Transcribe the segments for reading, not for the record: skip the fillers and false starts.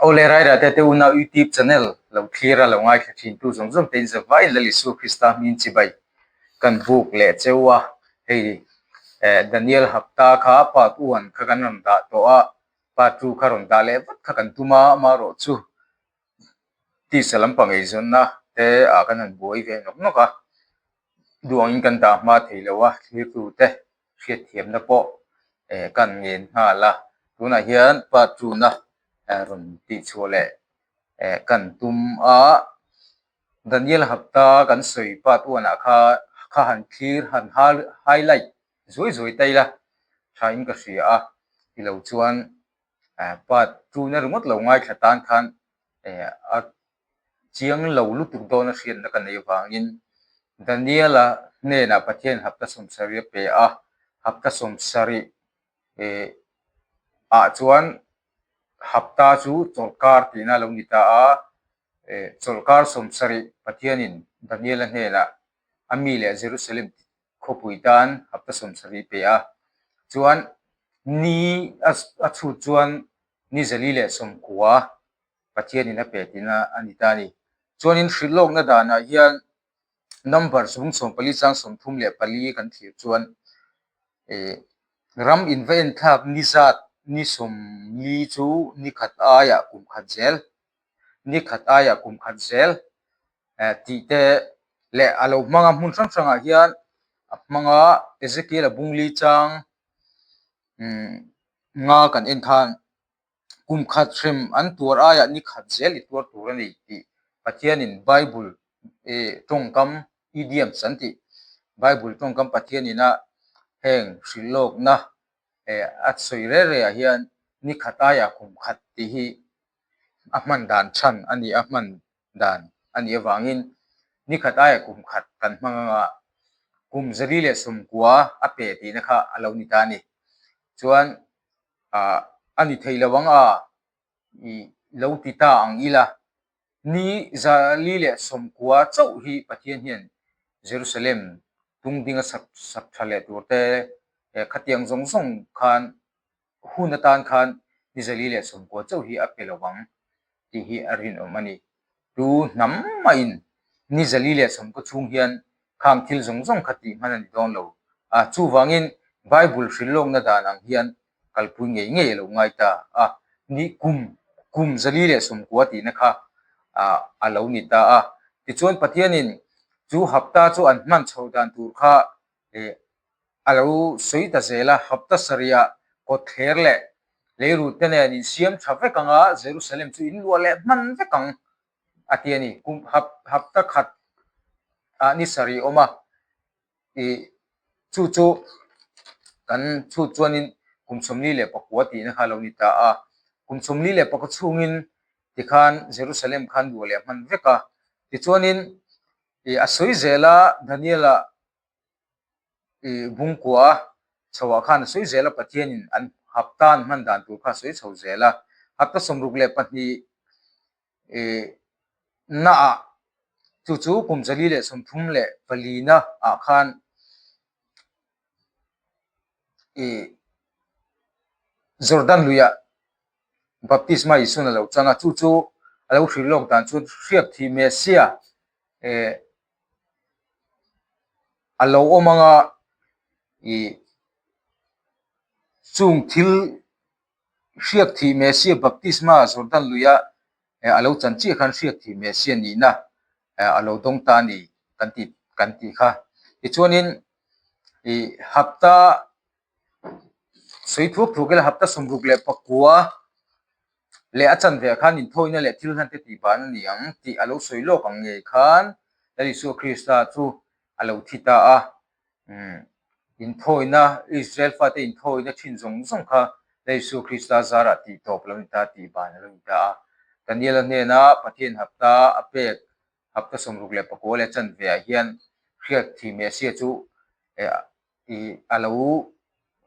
Awle Rairah te te unau YouTube channel lo thlir a lo ngaithla thin tu zawng zawng te in zavai Lal Isua Krista hming chibai kan buk leh cheu a, hei eh Daniel Hapta kha part one kha kan rawn dah tawh a, part two kha rawn dah leh vat kha kan tum a, amaherawh chu tisa lampang eizawnna te ah kan han buai ve nawk nawk a. Duangin kan dah hma thei lo a, thlirtute hriatthiamna pawh kan ngen nghal a. Tunah hian part two na rawn tihchhuah leh kan tum a. Daniel Hapta kan sawi part one ah kha kha han thlir han highlight zuai zuai ta ila thain ka hria a, tilo chuan part two na ringawt lo ngaithla tan khan a Chiang lo lutuk dawna hriatna ka neih avangin Daniela hnenah Pathian hapta sawmsarih a pe a, hapta sawmsarih ah chuan hapta chu chawlhkar tihna a lo ni ta a, chawlhkar sawmsarih Pathianin Daniela hnenah a mi leh Jerusalem khawpui tan hapta sawmsarih pe a, chuan ni a chhut chuan ni zali leh sawmkua Pathianin a pe tihna a ni ta a ni. Chuanin hrilh lawkna danah hian number sum 14 chang 34 kan thlir chuan ih ram inva enthlak ni zat ni 40 chu ni khat aiah kum khat zel ni khat aiah kum khat zel eh tih te leh a lo hmang a hmun hrang hrangah hian a hmang a Ezekiel a bungli chang umm nga kan en khan. Kum khat hrem an tuar aiah ni khat zel i tuar tur a ni tih Pathianin Bible tawngkam idioms an tih Bible tawngkam Pathianina heng hrilhlawkna a sawi reh reh ah hian ni khat aiah kum khat tih hi a hman dan chhan a ni a hman dan a nih avangin ni khat aiah kum khat kan hmang anga kum 49 a pe tihna kha a lo ni ta a ni. Chuan ah a ni thei lo ang a ih lo ti ta ang ila ni 49 chauh hi Pathian hian Jerusalem tung dinga sak sak tha leh tur te khatiang zawng zawng khan hun atan khan ni 49 chauh hi a pe lo ang tih hi a rinawm a ni. Tu hnam mahin ni 49 chhung hian khang thil zawng zawng kha tih hman a ni dawn lo a, chuvangin Bible hrilhlawkna dan ang hian kalpui ngei ngei a lo ngai ta a, ni kum kum 49 tihna kha a lo ni ta a. Tichuan Pathianin chu hapta chu an hman chho dan tur kha a lo sawi ta zel a, hapta sarihah kawtthler leh leirut te nen insiam tha vek ang a, Jerusalem chu in luah leh hman vek ang a ti a ni. Kum hap hapta khat ah ni sarih awm a, ih chu chu kan chhut chuanin kum 44 tihna kha a lo ni ta a, kum 44 chhungin tikhan Jerusalem khan luah leh hman vek a, tichuanin ih a sawi zel a, Daniel-a ih bungkua chhoah khan a sawi zel a Pathianin an hapta an hman dan tur kha a sawi chho zel a hapta 62 ih naah chu chu kum 434 na ah khan ih Jordan luiah baptisma Isuan a lo chang a chu chu a lo hrilh lawk dan chuan hriak thih Messiah eh a lo awm ang a ih chung thil hriak thih Messiah baptisma Jordan luia a lo chan chiah khan hriak thih Messiah nihna a lo dawng ta a ni kan tih kan tih kha. Tichuanin ih hapta sawi thuak thuak ila hapta 69 leh a chanve ah khan inthawina leh thil hlan te tih ban a ni ang tih a lo sawi lawk ang ngei khan Lal Isua Krista chu a lo thi ta a, umm inthawina Israel fate inthawina thin zawng zawng kha Lal Isua Krista zarah tih tawp a lo ni ta tih ban a lo ni ta a. Daniela hnena Pathian hapta a pek hapta 69 leh chanve ah hian hriat thih Messiah chu ih a lo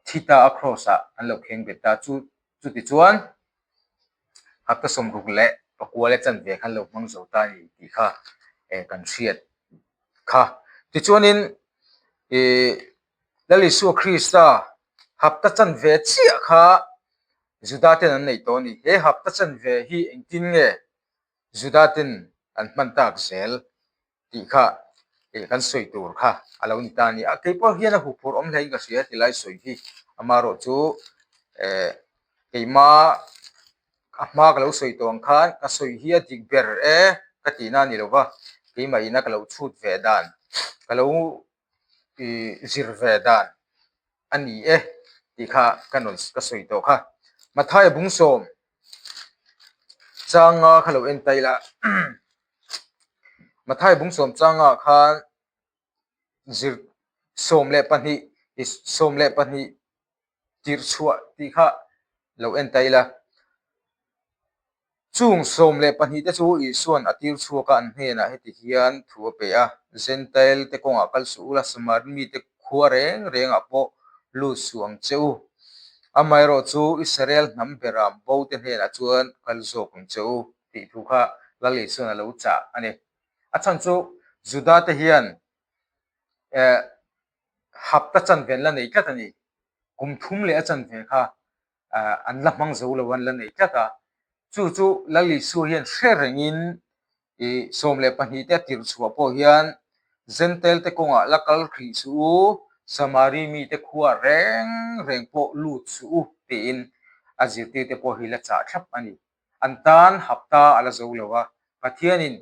thi ta a cross ah an lo kheng bet ta chu chuti chuan hapta 69 leh chanve khan lo hmang zo ta a ni tih kha eh kan hriat kha tichuanin ih Lal Isua Krista hapta chanve chiah kha. Juda ten an nei tawh a ni. He hapta chanve hi engtin nge Juda ten an hman tak zel tih kha kan sawi tur kha a lo ni ta a ni. A kei pawh hian a huphurh awm hlein ka hria ti lai sawi hi amaherawh chu eh keima a hma ka lo sawi tawh ang khan ka sawi hi a dik ber e ka tihna a ni lo va, keimah ina ka lo chhut ve dan ka lo zir ve dan a ni e tih kha ka rawn ka sawi tawh kha. Mathaia bungsawm changa kha lo en ta ila Mathaia bungsawm changah khan zir 12 12 tirh chhuah tih kha lo en ta ila. Chung 12 te chu Isua'n a tir chhuak a, an hnenah heti hian thu a pe a, Jentail te kawngah kal suh ula, Samari mite khua reng rengah pawh lut suh ang che u. Amaherawh chu Israel hnam beram bo te hnenah chuan kal zawk ang che u tih thu kha Lal Isua'n a lo chah a ni. A chhan chu Juda te hian eh hapta chanve an la nei tlat a ni. Kum thum leh a chanve kha an la hmang zo lo an la nei tlat a. Chu chu Lal Isua hian hre rengin ih 12 te a tirh chhuah pawh hian Jentail te kawngah la kal hrih suh u, Samari mite khua reng reng pawh lut suh u tiin a zirtirte pawh hi la chah thlap a ni. An tan hapta a la zo lo a, Pathianin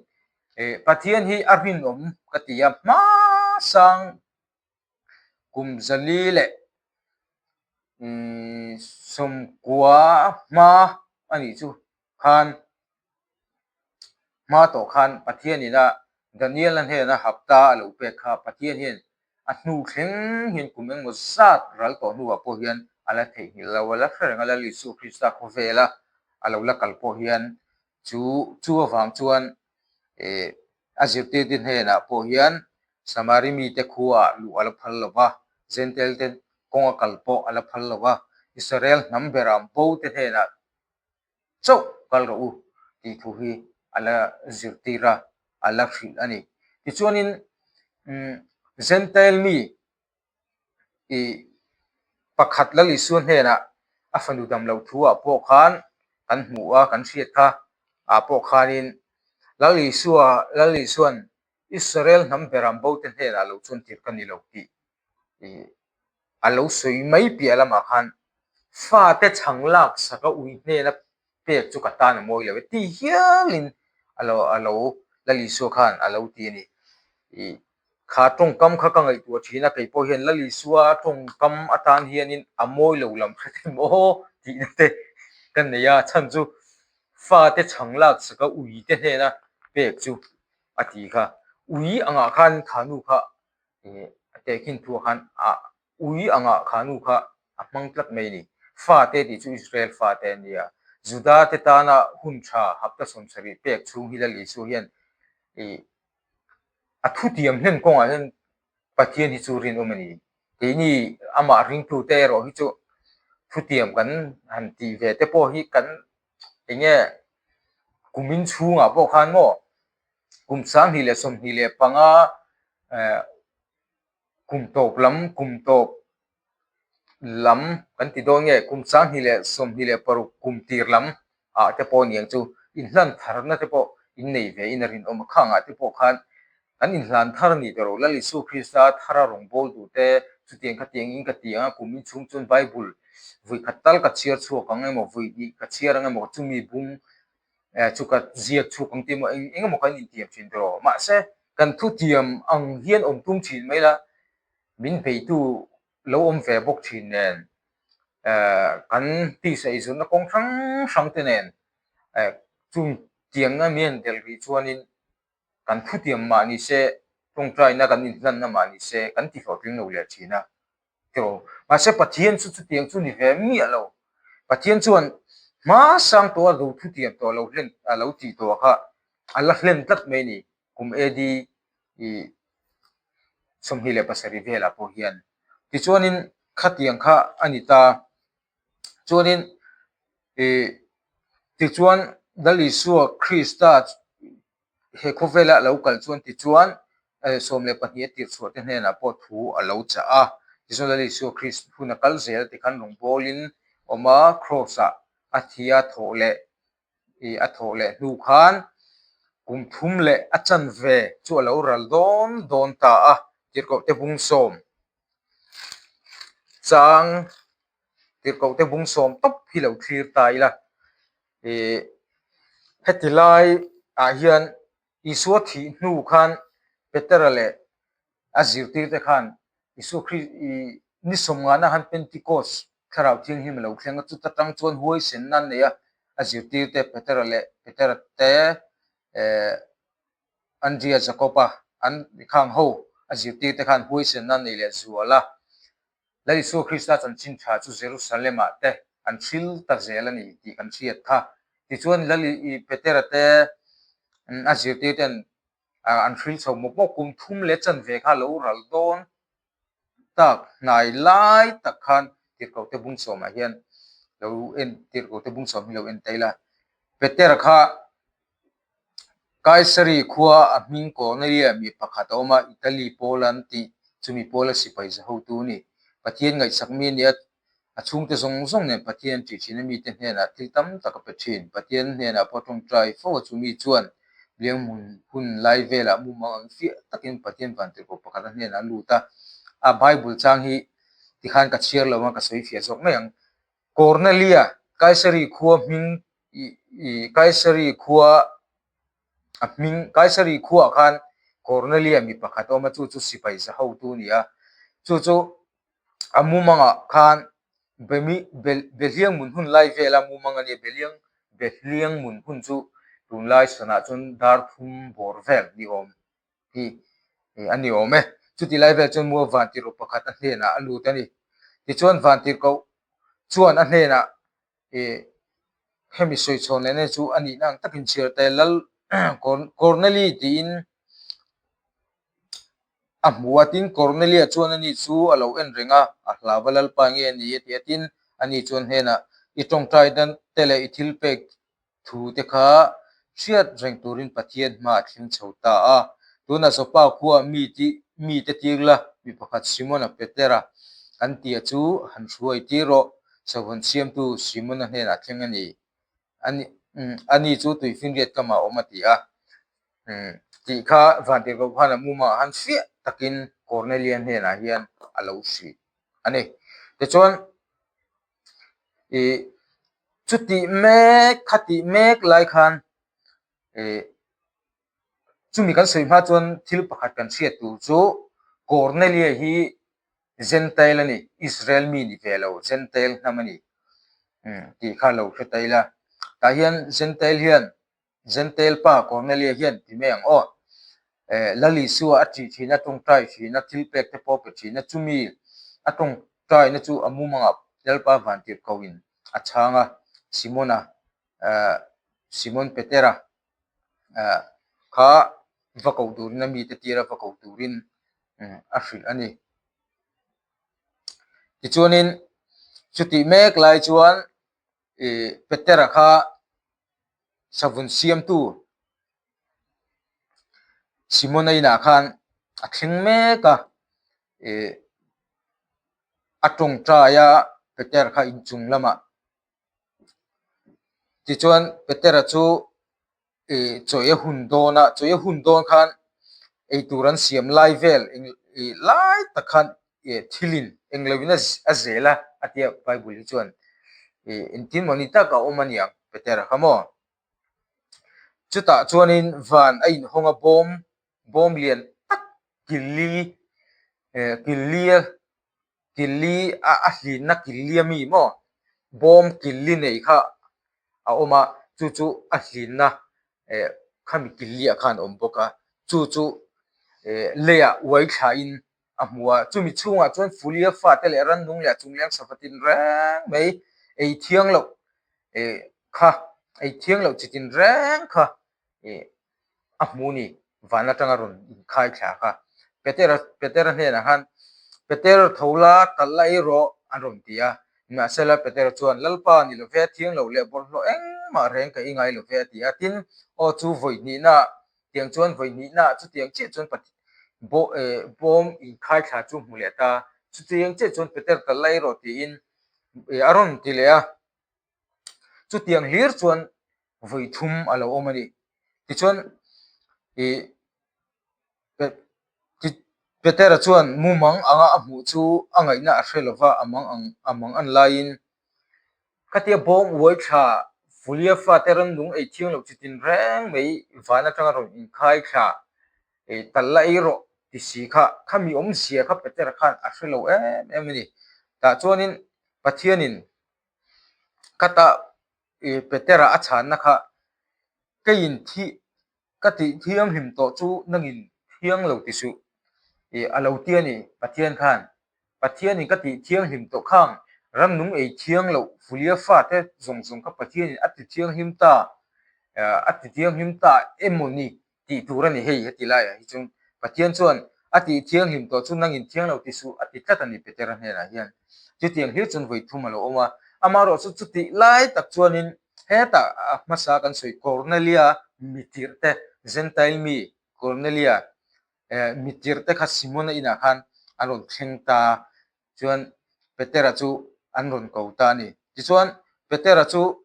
eh Pathian hi a rinawm ka ti a, hmasang kum 490 hma a nih chu khan hma tawh khan Pathianin a Daniel-a hnena hapta a lo pek kha Pathian hian a hnu thleng hian kum engmaw zat ral tawh hnuah pawh hian a la theihnghilh lo a, la hre reng a, Lal Isua Krista khawvela a lo la kal pawh hian chu chu avang chuan eh a zirtirte hnenah pawh hian Samari mite khuaah luh a la phal lo va, Jentail te kawnga kal pawh a la phal lo va, Israel hnam berah bo te hnenah chauh kal rawh u tih thu hi a la zirtir a, a la hrilh a ni. Tichuanin Jentail mi ih pakhat Lal Isua hnenah a fanu dam loh thu ah pawh khan kan hmuh a, kan hriat kha ah pawh khanin Lal Isua Lal Isua'n Israel hnam beram bo te hnenah lo chuan tirh ka ni lo tih ih a lo sawi mai piah lamah khan fate chhang lak sak a ui hnena pek chu ka tan a mawi lo e ti hialin a lo a lo Lal Isua khan a lo ti a ni. Ih kha tawngkam kha ka ngaihtuah thin a, kei pawh hian Lal Isua tawngkam atan hianin a mawi lo lam hre thei maw tihna te ka nei a, chhan chu fate chhang lak sak a ui te hnena pek chu a ti kha. Ui angah khan kha nu kha ih a tehkhin thuah khan a ui angah kha nu kha a hmang tlat mai a ni. Fate tih chu Israel fate a ni a, Juda te tana hun tha hapta 70 pek chhung hi Lal Isua hian ih a thutiam hlen kawngah hian Pathian hi chu rinawm a ni. Keini amah ringtute erawh hi chu thutiam kan han tih ve te pawh hi kan eng nge kumin chhungah pawh khan maw kum 2025 eh Kum tawp lam, kum tawp lam kan ti dawn nge, kum 2026 kum tir lam ah te pawh niang chu inhlan tharna te pawh in nei ve in a rinawm a, khangah te pawh khan kan inhlan thar a ni tawh lo. Lal Isu Krista thara rawngbâwl tute chutiang khatiang in ka ti ang a, kum inchhung chuan Bible vui khat tal ka chhiar chhuak ang emaw, vui hnih ka chhiar ang emaw, chumi bung chu ka ziak chhuak ang tih emaw eng eng emaw kan intiam thin tawh lo. Mahse, kan thutiam ang hian awm tum thin mai la, min beitu lo awm ve bawk thin nen kan tisa eizawrhna kawng hrang hrang te nen chung tiangna min han delh rih chuanin kan thutiam mah ni se, tawngtaina kan inhlanna mah ni se kan ti hlawhtling lo leh thin a. Tiraw? Mahse Pathian chu chutiang chu ni ve miah lo. Pathian chuan hmasang tawha lo thutiam tawh lo hlen a lo tih tawh kha a la hlen tlat mai a ni. Kum AD 27 velah pawh hian. Tichuanin khatiang kha a ni ta. Chuanin ih tichuan Lal Isua Krista He khawvela a lo kal chuan tichuan 12 a tirh chhuah te hnenah pawh thu a lo chah a. Tichuan Lal Isua Krist hun a kal zel tikhan rawngbawlin awm a, Kraws-ah. A thi a thawh leh ih a thawh leh hnu khan kum thum leh a chanve chu a lo ral dawn dawn ta a, tirhkohte bungsawm chang tirhkohte bungsawm tawp hi lo thlir ta ila ih heti lai ah hian Isua thih hnu khan Petera leh a zirtirte khan Isua Khrist ih ni sawmngana khan Pentecost thlarau thianghlim a lo thleng a, chuta tang chuan huaisenna an nei a, a zirtirte Petera leh Petera te eh Andria Jakoba an khang ho a zirtirte khan huaisenna an nei leh zual a. Lal Isua Krista chanchin tha chu Jerusalem-ah te an hril ta zel a ni tih kan hriat kha. Tichuan Lal Petera te a zirtirten an hril chho mawp mawp kum thum leh chanve kha lo ral dawn tak hnai lai tak khan Tirhkohte Bungsawmah hian lo en Tirhkohte Bungsawm hi lo en ta ila. Petera kha Kaisari khua a hming Kornelia mi pakhat a awm a, Italy pawl an tih chumi pawla sipai za hotu a ni. Pathian ngaihsak mi a ni a, a chhungte zawng zawng nen Pathian an ṭih ṭhin a, mite hnenah thil tam tak a pe ṭhin. Pathian hnenah pawh ṭawngṭai fo a, chumi chuan liang hmun hun lai velah mumang ang fiah takin Pathian vantirhkoh pakhat a hnenah a lut a. A Bible chang hi tikhan ka chhiar lo a, ka sawi fiah zawk mai ang. Kornelia, Kaisari khua hming Kaisari khua a hming Kaisari khuaah khan Kornelia mi pakhat a awm a, chu chu sipai za hotu a ni a. Chu chu a mumangah khan Bemi Behliang mun hun lai vela mumang a ni a, Behliang Behliang mun hun chu tunlai sanah chuan dar thum bawr vel ni awm. hi a ni awm e. Chuti lai vel chuan Mual Vantirhkoh pakhat a hnenah a lut a ni. Tichuan Vantirhkoh chuan a hnenah ih hemi sawi chhawn leh na chu a nihna ang takin chhiar ta e. Lal Corneli tiin a hmu a, tin Cornelia chuan ani chu a lo en reng a, a hlau va Lalpa nge a ni a ti a, tin ani chuan hnenah i tawngtai dan te leh i thil pek Thu te kha hriat reng turin Pathian hma a thleng chho ta a. Tunah Joppa khua mi ti mi te tir la, mi pakhat Simona Petera an tia chu han hruai tir rawh, Savun siamtu Simona hnenah thleng a ni. Ani chu tuifinriat kamah a awm a ti a. Tih kha Vantirhkoh khan a mumah han fiah takin Kornelia hnenah hian a lo hrilh a ni. Tichuan. Ih chutih mek khatih mek lai khan ih chumi kan sawi hma chuan thil pakhat kan hriat tur chu Cornelia hi Gentile a ni Israel mi ni ve lo Gentile hnam a ni tih kha lo hre ta ila tah hian Gentile hian Gentile pa Cornelia hian ti mai ang aw eh Lal Isua a ṭih ṭhin a tawngtai ṭhin a thil pek te pawh a pe ṭhin a chumi a tawngtaina chu a mumangah Lalpa Vantirhkohin a chhang a Simona eh Simon Petera eh kha va koh turin a mite tira va koh turin a hrilh a ni. Tichuanin chutih mek lai chuan ih Petera kha savun siamtu Simona inah khan a thleng mek a, ih a tawngtai a Petera kha inchung lamah tichuan Petera chu ih chawi a hun dawn a chawi a hun dawn khan eitur an siam lai vel eng ih lai tak khan ih thilin englo in a zel a a tia bible hi chuan ih engtin mawni tak a awm a niang Petera kha maw chutah chuanin van a inhawng a bawm bawm lian tak killi eh killi a killi a a hlinna killi ami maw bawm killi nei kha a awm a chu chu a hlinna eh khami killi ah khan a awm bawk a chu chu eh leiah uai thlain a hmu a chumi chhungah chuan Fulia fate leh rannung leh a chungleng sava tin reng mai ei thiang loh eh kha ei thiang loh chi tin reng kha ih a hmu ni van atanga rawn inkhai thla kha Petera Petera hnenah khan Peter tho la talh la ei rawh an rawn ti a nimahsela Petera chuan Lalpa ni lo ve thiang lo leh bawlhhlawh engmah reng ka i ngai lo ve a ti a tin aw chu vawi hnihna tiang chuan vawi hnihna chutiang chiah chuan bawm inkhai thla chu hmu leh ta chutiang chiah chuan Peter talh la ei rawh tiin a rawn ti leh a. Chutiang hlir chuan vawi thum a lo awm a ni. Tichuan ih Petera chuan mumang anga a hmuh chu a ngaihna a hre lova, a mang ang a mang an laiin khatia bawng uai thla Fulia fate rannung ei thiang loh chi tin reng mai van atanga rawn inkhai thla ei tal la ei rawh ti si kha khami awmzia kha Petera khan a hre lo em em a ni. Tah chuanin Pathianin khata Petera a chhanna kha keiin thih Ka tih thianghlim tawh chu nangin thiang lo ti suh ih a lo ti a ni Pathian khan. Pathianin ka tih thianghlim tawh khang ramnung ei thiang loh Fulia fate zawng zawng kha Pathianin a ti thianghlim ta a ti thianghlim ta emaw ni tih tur a ni hei heti laiah hi chuan Pathian chuan a tih thianghlim tawh chu nangin thiang lo ti suh a ti tlat a ni Petera hnenah hian. Chutiang hlir chuan vawi thum a lo awm a, amaherawh chu chutih lai tak chuanin Hetah a hmasa kan sawi Cornelia mitirh te, Gentile mi Cornelia mitirh te kha Simona inah khan an rawn thleng ta chuan Petera chu an rawn ko ta a ni. Tichuan Petera chu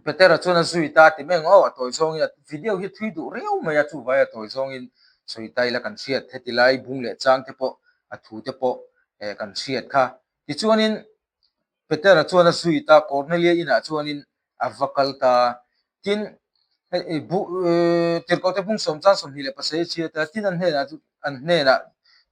Petera chuan a zui ta ti mai ang aw a tawi zawngin a video hi a thui duh riau mai a chuvai a tawi zawngin sawi ta ila kan hriat heti lai bung leh chang te pawh a thu te pawh kan hriat kha. Tichuanin Petera chuan a zui ta, Kornelia inah chuanin a va kal ta. Tin, Tirhkohte bung sawm chang 27 a chhiat a, tin an hnenah chu an hnenah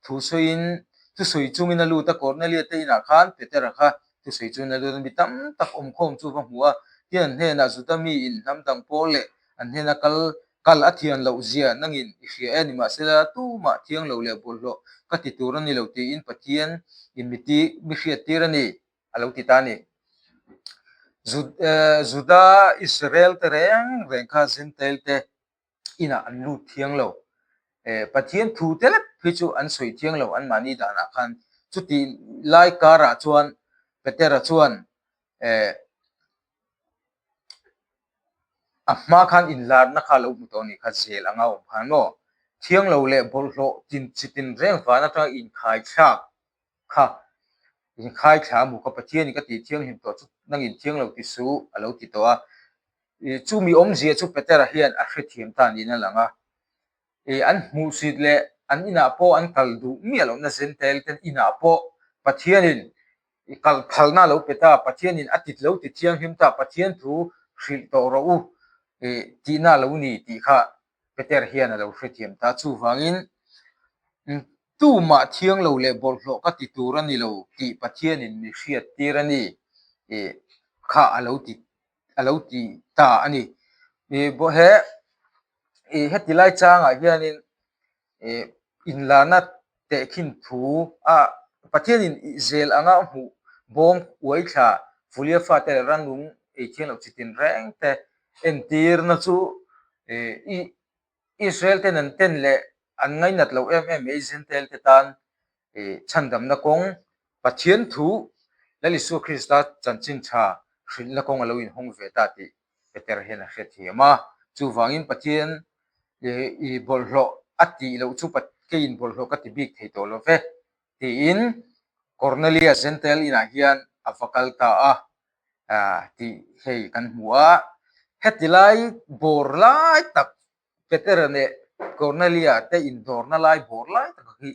thu sawiin thusawi chungin a lut a, Kornelia te inah khan Petera kha thusawi chungin a lut a, mi tam tak awmkhawm chu va hmu a, tin an hnenah Juda miin hnam dang pawl leh an hnena kal kal a thian loh zia nangin i hria e, nimahsela tumah thiang lo leh bawlhhlawh ka ti tur a ni lo tiin Pathian in mi ti mi hriat tir a ni, a lo ti ta a ni. Juda Israel te reng reng kha Gentile te inah an lut thiang lo. Pathian thu te lek hi chu an sawi thiang lo anmahni danah khan. Chuti lai karah chuan Petera chuan A hma khan inlarna kha a lo hmu tawh a nih kha zel anga awm khan maw? Thiang lo leh bawlhhlawh tin chi tin reng van atanga inkhai thlak kha inkhai thla a hmu kha Pathianin ka tih thianghlim tawh chu nangin thiang lo ti suh a lo ti tawh a. Chumi awmzia chu Petera hian a hrethiam ta niin a lang a. An hmuhsit leh an inah pawh an kal duh miah lohna Zentail ten inah pawh Pathianin I kal phalna lo pe ta, Pathianin a tit lo ti thianghlim ta, Pathian thu hrilh tawh rawh u tihna lo ni tih kha Peter hian a lo hrethiam ta. Chuvangin, tumah thiang lo leh bawlhhlawh ka ti tur a ni lo tih Pathianin mi hriat tir a ni kha a lo ti a lo ti ta a ni. He heti lai changah hianin inlana tehkhin thu a Pathianin zel anga a hmuh bawng uai thla Fulia fate leh rannung ei thiang loh chi tinreng te entirna chu Israel ten an ten leh an ngainat loh em em mai Gentile te tan chhandamna kawng Pathian thu Lal Isua Krista chanchin tha hrilhna kawng a lo inhawng ve ta tih Peter hian a hrethiam a. Chuvangin Pathian i bawlhhlawh a tih loh chu keiin bawlhhlawh ka ti bik thei tawh lo ve tiin Cornelia Gentile inah hian a va kal ta a tih hei kan hmu a. Heti lai bawr lai tak Petera leh Cornelia te indawrna lai bawr lai tak hi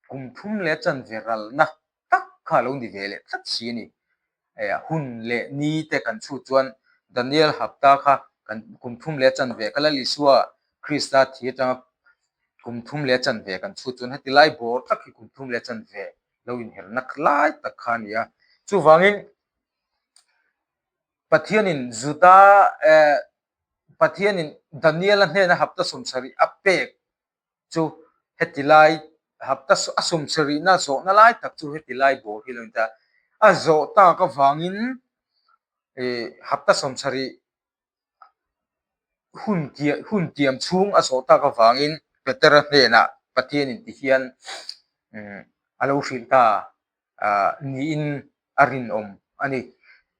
kum thum leh chanve ralna tak kha a lo ni ve leh tlat si a ni. Hun leh ni te kan chhut chuan Daniel hapta kha kan kum thum leh chanve kha Lal Isua Krista thi atanga kum thum leh chanve kan chhut chuan heti lai bawr tak hi kum thum leh chanve lo inherna lai tak kha a ni a. Chuvangin Pathianin Juda Pathianin Daniela hnena hapta 70 a pek chu heti lai hapta a 70na zawhna lai tak chu heti lai bawr hi lo ni ta. A zawh tak avangin hapta 70 hun hun tiam chhung a zawh tak avangin Petera hnenah Pathianin ti hian a lo hrilh ta niin a rinawm a ni.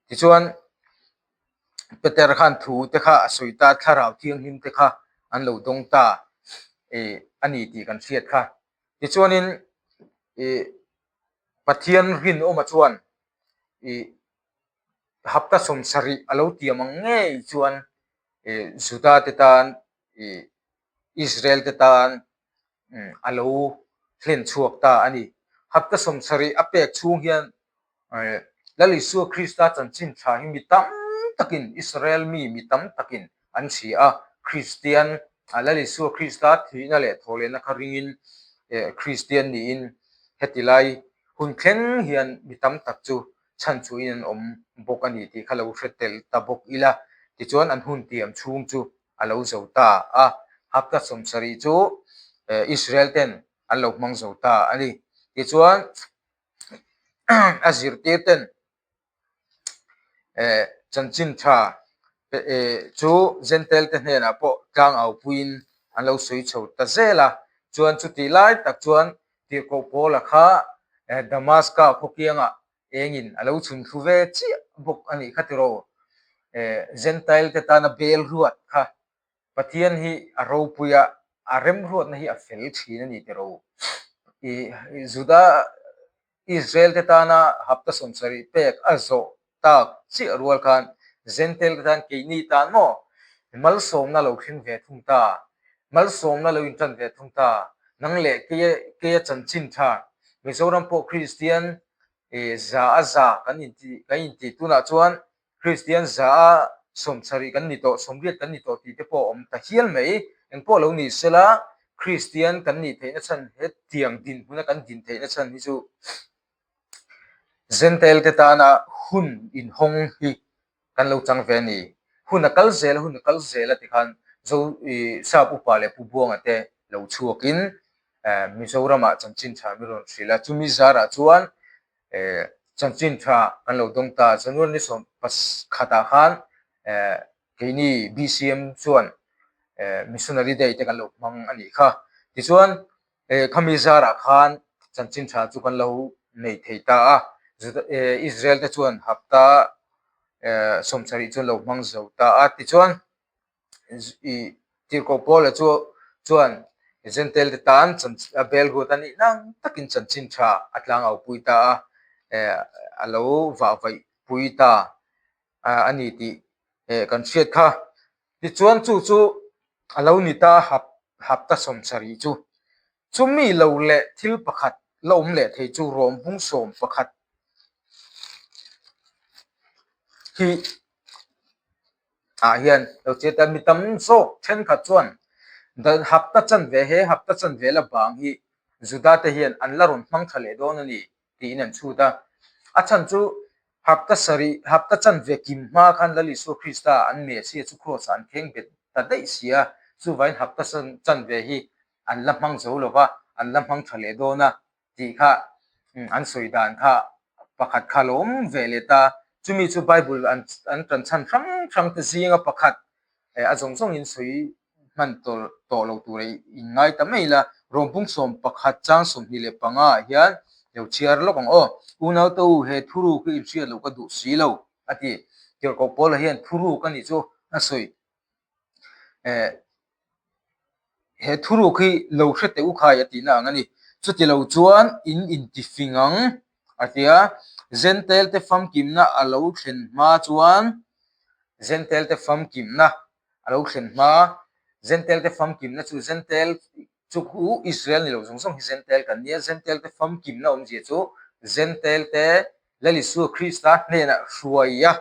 Tichuan Peter khan thu te kha a sawi ta, thlarau thianghlim te kha an lo dawng ta a ni tih kan hriat kha. Tichuanin ih Pathian rinawma chuan ih. Hapta 70 a lo tiam ang ngei chuan Juda te tan Israel te tan a lo hlen chhuak ta a ni. Hapta 70 a pek chhung hian Lal Isua Krista chanchin tha hi mi tam takin Israel mi mi tam takin an hria a, Kristian Lal Isua Krista thihna leh thawhlehna kha ringin Kristian niin heti lai hun thleng hian mi tam tak chu chhan chuhin an awm bawk a ni tih kha lo hre tel ta bawk ila. Tichuan an hun tiam chhung chu a lo zo ta a, hapta 70 chu Israel ten an lo hmang zo ta a ni. Tichuan a zirtir ten chanchin tha chu Jentail te hnenah pawh tlangau puiin an lo sawi chho ta zel a. Chuan chutih lai tak chuan Tirhkoh Paula kha Damaska khawkiangah engin a lo chhun thlu ve chiah bawk a nih kha tiraw? Jentail te tana bel ruat kha Pathian hi a ropui a, a remruatna hi a fel thin a ni tiraw? Juda Israel te tana hapta 70 pek a zawh tak chiah rual khan Jentail te tan keini tan maw malsawmna lo thleng ve thung ta, malsawmna lo intan ve thung ta, nang leh keia chanchin tha Mizoram pawh Kristian za a za kan inti kan inti tunah chuan Kristian za a 70 kan ni tawh, 80 kan ni tawh tih te pawh a awm ta hial mai. Engpawh lo ni sela Kristian kan nih theihna chhan hetiang dinhmuna kan din theihna chhan hi chu Jentail te tana hun inhawng hi kan lo chang ve a ni. Hun a kal zel a, hun a kal zel a tikhan Zo Sap upa leh Pu Buanga te lo chhuakin Mizoramah chanchin tha min rawn hrilh a. Chumi zarah chuan chanchin tha kan lo dawng ta. January ni 11ah khan keini BCM chuan Missionary Day te kan lo hmang a nih kha. Tichuan Khami zarah khan chanchin tha chu kan lo nei thei ta a, Israel te chuan hapta 70 chu an lo hmang zo ta a. Tichuan Tirhkoh Paula chu chuan Jentail te tan a bel ruat a nih nang takin chanchin tha a tlangau pui ta a, a lo vahvaih pui ta a ni tih kan hriat kha. Tichuan chu chu a lo ni ta hapta 70 chu. Chumi lo leh thil pakhat la awm leh thei chu Rom bung 11 hi ah hian lo che ta mi tam zawk thenkhat chuan hapta chanve he hapta chanve la bang hi Juda te hian an la rawn hmang tha leh dawn a ni tiin an chhut a. A chhan chu hapta sarih, hapta chanve kim hma khan Lal Isua Krista an Messiah chu Kraws ah an kheng bet ta daih si a, chuvangin hapta chanve hi an la hmang zo lo va, an la hmang tha leh dawn a tih kha an sawi dan kha pakhat kha lo awm ve leh ta. Chumi chu Bible an tan chhan hrang hrang te zinga pakhat a zawng zawngin sawi hman tawh lo tur a inngai ta mai la. Rawmpung 11 chang 25 ah hian lo chhiar lawk ang aw. Unaute u, he thuruk hi inhriat loh ka duh si lo, a ti. Tirhkoh Paula hian thuruk a nih chu a sawi. He thuruk hi lo hre teh u khai a tihna ang a ni. Chuti lo chuan in intifing ang, a ti a. Jentail te famkimna a lo thlen hma chuan Jentail te famkimna a lo thlen hma, Jentail te famkimna chu Jentail chu khu Israel ni lo zawng zawng hi Jentail kan nia, Jentail te famkimna awmzia chu Jentail te Lal Isua Krista hnenah hruai a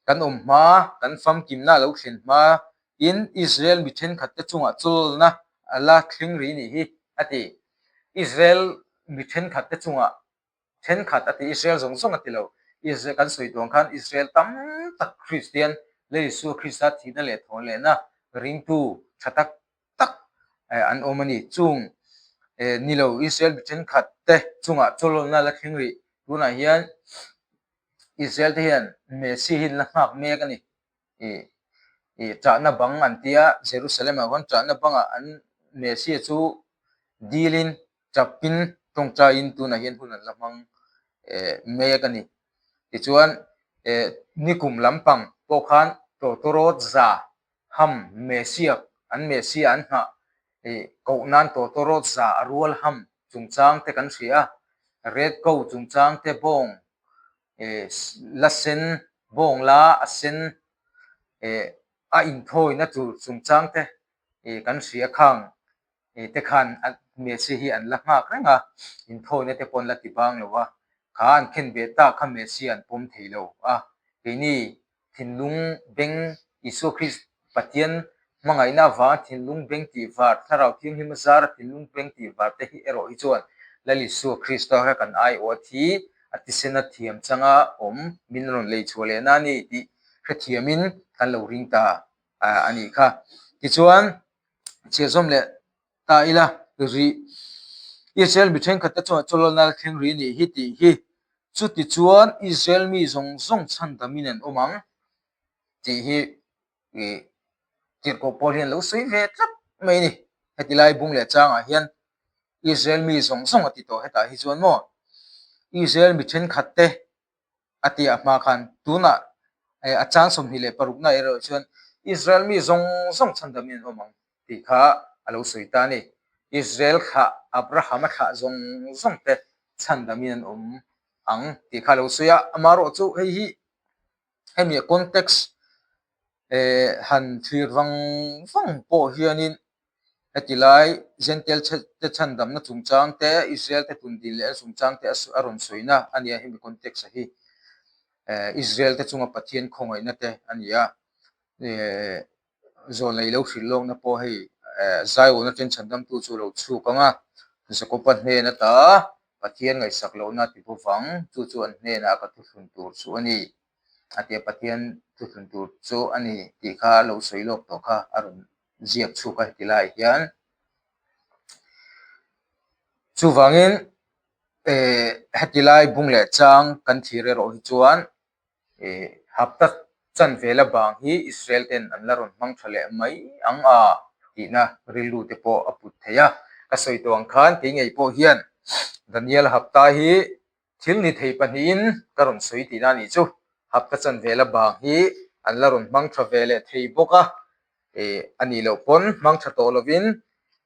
kan awm hma, kan famkimna a lo thlen hma in Israel mi thenkhat te chungah chawlna a la thleng rih nih hi a ti. Israel mi thenkhat te chungah thenkhat a ti, Israel zawng zawng a ti lo. Israel kan sawi tuang khan Israel tam tak Kristian Lal Isua Krista thihna leh thawhlehna ringtu tha tak tak an awm a ni. Chung ni lo Israel mi thenkhat te chungah chawlawlna la thleng rih. Tunah hian Israel te hian Messi hi an la nghak mek a ni. Ih ṭahna bang an tia Jerusalem ah khuan ṭahna bangah an Messi chu dilin ṭapin tawngṭaiin tunah hian hun an la hmang mek a ni. Tichuan nikum lampang pawh khan tawtawrawt za ham Messi an Messi an nghah koh nan tawtawrawt za a rual ham chungchang te kan hria a, red coat chungchang te bawng. La sen, bawng la a sen a inthawina tur chungchang te kan hria khang te khan Messi hi an la nghak reng a, inthawina te pawh an la ti bang lo a, kha an khen ve tak kha Messi an pawm thei lo a, keini thinlung beng Isua Krist Pathian hmangaihna avanga thinlung beng tih var, Thlarau Thianghlim a zara thinlung beng tih var te hi erawh hi chuan Lal Isua Krista kha kan aiawh a thi, a tisena thiam changa awm min rawn lei chhuah leh na a ni tih hrethiamin kan lo ring ta a nih kha. Tichuan, chhiahzawm leh ta ila rih Israel mi thenkhat te chuan chawlawlna la thleng rih a nih hi tih hi chuti chuan Israel mi zawng zawng chhandamin an awm ang tih hi ih tirhkoh pawl hian lo sawi ve tlat mai a ni. Heti lai bung leh changah hian Israel mi zawng zawng a ti tawh hetah hi chuan maw Israel mi thenkhat te a ti a hma khan tunah a chang 26 na erawh chuan Israel mi zawng zawng chhandamin an awm ang tih kha a lo sawi ta a ni. Israel thlah Abraham a thlah zawng zawng te chhandamin an awm ang tih kha a lo sawi a, amaherawh chu hei hi hemi a context han thlir vang vang pawh hianin Heti lai Jentail te chhandamna chungchang te, Israel te tundin leh a chungchang te a rawn sawina a nia hemi context-a hi. Israel te chunga Pathian khawngaihna te a ni a. Zawlnei lo hrilh lawkna pawh hei Zion atang chhandamtu chu a lo chhuk ang a, Jakob-a hnen ata Pathian ngaihsak lohna ti bawk ang, chu chu an hnenah ka thuthlun tur chu a ni. A tia Pathian thuthlun tur chu a ni tih kha a lo sawi lawk tawh kha a rawn ziak chhuak a heti laiah hian. Chuvangin eh heti lai bung leh chang kan thlir erawh hi chuan eh hapta chanve la bang hi Israel ten an la rawn hmang tha leh mai ang a tihna rilru te pawh a put thei a. Ka sawi tawh ang khan kei ngei pawh hian Daniel hapta hi Thil ni thei pahnihin ka rawn sawi tihna a nih chu. Hapta chanve la bang hi an la rawn hmang tha ve leh thei bawk a, ih a nih loh pawn hmang tha tawh lovin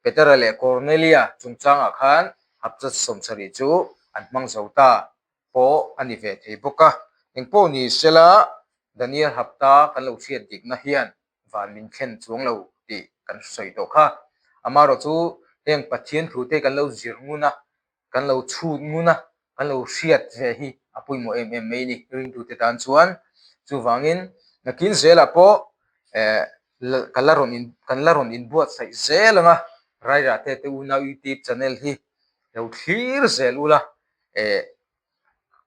Petera leh Cornelia chungchangah khan hapta 70 chu an hmang zo ta pawh a ni ve thei bawk a. Engpawh ni sela Daniel hapta kan lo hriat dikna hian van min thlen chuang lo tih kan sawi tawh kha. Amaherawh chu heng Pathian thute kan lo zir ngun a, kan lo chhut ngun a, kan lo hriat ve hi a pawimawh em em mai a ni ringtute tan chuan. Chuvangin nakin zelah pawh eh kan la rawn in kan la rawn inbuatsaih zel ang a, Rairahte te unau youtube channel hi lo thlir zel ula eh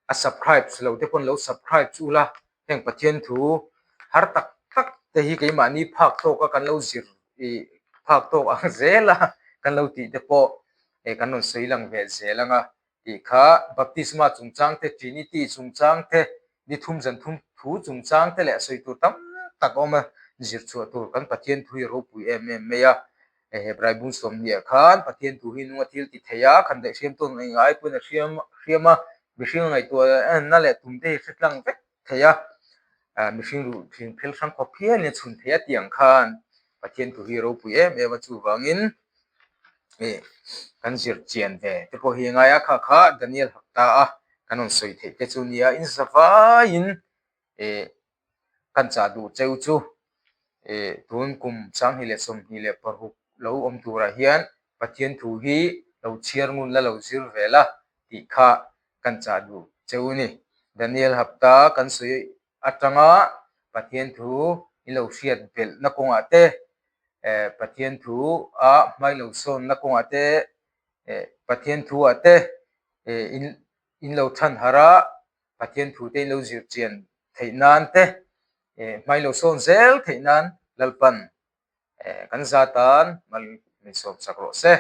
a subscribe lo te pawn lo subscribe chu ula heng Pathian thu har tak tak te hi keimahni phak tawka kan lo zir ih phak tawk ang zel a kan lo tih te pawh eh kan rawn sawi lang ve zel ang a tih kha baptisma chungchang te trinity chungchang te ni thum zan thum thu chungchang te leh sawi tur tam tak a awm a zir chhuah tur kan Pathian thu hi ropui em em mai a. Hebrai bung 20 ah khan Pathian thu hi nunga thil ti thei a, khan daih hriam tawn eng ai pawhin a hriam hriam a, mihring a ngaihtuah na leh tum te hi hre tlang vek thei a, mihring ruh thing phel hrang khawp hialin a chhun thei a tih ang khan Pathian thu hi ropui em em a chuvangin ih kan zir chian ve te pawh hi a ngai a, kha kha Daniel Hapta a kan rawn sawi theih te chu nia inzavaiin ih Kan chah duh cheu chu ih tun kum 2026 lo awm turah hian Pathian thu hi lo chhiar ngun la lo zir ve la tih kha kan chah duh cheu a ni. Daniel Hapta kan sawi atanga Pathian thu i lo hriat belhna kawngah te, eh Pathian thu a hmai lo sawnna kawngah te, eh Pathian thu ah te eh in lo than harh a, Pathian thu te in lo zir chian theih nan te eh hmai lo sawn zel theih nan Lalpan eh kan za tan mal min sawm chak rawh se.